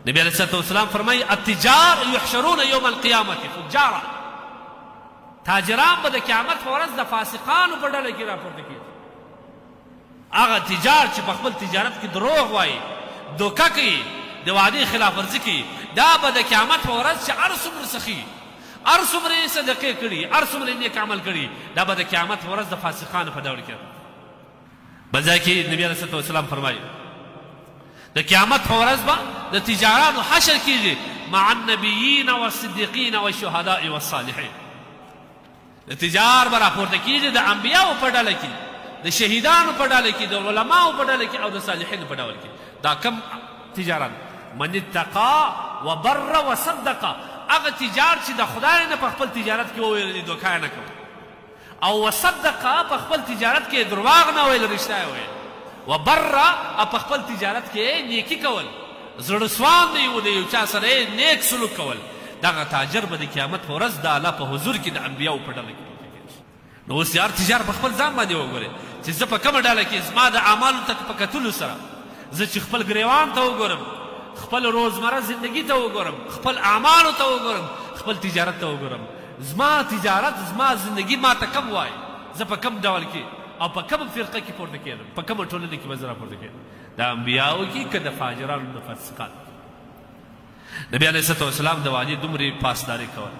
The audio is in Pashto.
نبی علیه الصلاة والسلام فرمایي التجار یحشرون یوم القیامة فجارا، تاجران به د قیامت په ورځ د فاسقانو په ډله کې راپورته کېږي. هغه تجار چې په خپل تجارت کې دروغ وایي، دوکه کوي، د وعدې خلاف ورزي کوي، دا به د قیامت په ورځ چې هر څومره سخي، هر څومره یې صدقې کړي، هر څومره یې نیک عمل کړي، دا به د قیامت په ورځ د فاسقانو په ډول کې. بل ځای کې نبی علیه الصلاة والسلام فرمایي د قیامت په ورځ به د تجارانو حشر کیږي مع النبیین والصدیقین والشهداء والصالحین. د تجار به راپورته کیږي د انبیاو په ډله کې، د شهیدانو په ډله کې، د علماو په ډله کې او د صالحینو په ډول کې. دا کم تجاران؟ من اتقا وبر وصدق، هغه تجار چې د خدای نه په خپل تجارت کې وویل دوکه یې نه کوله، او وصدق په خپل تجارت کې درواغ نه ویل، رښتیا یې ویل، وبر او په خپل تجارت کې نیکي کول، زړه سوان دی و د یو چا سره یې نیک سلوک کول، دغه تاجر به د قیامت په ورځ د الله په حضور کې د انبیاو په ډله کې پورته کېږي. نو اوس هر تجار په خپل ځان باندې وګورئ چې زه په کومه ډله کې، زما د اعمالو ته په کتلو سره زه چې خپل ګریوان ته وګورم، خپل روزمره زندگی ته وګورم، خپل اعمالو ته وګورم، خپل تجارت ته وګورم، زما تجارت زما زندگی ما ته کم وایي، زه په کم ډول کې او په کومه فرقه کې پورته کېږم، په کومه ټولنه کې به زه راپورته کېږم، د انبیاو کې که د فاجرانو د فاسقانو. نبی علیه الصلاة والسلام د وعدې دومرې پاسداري کوله.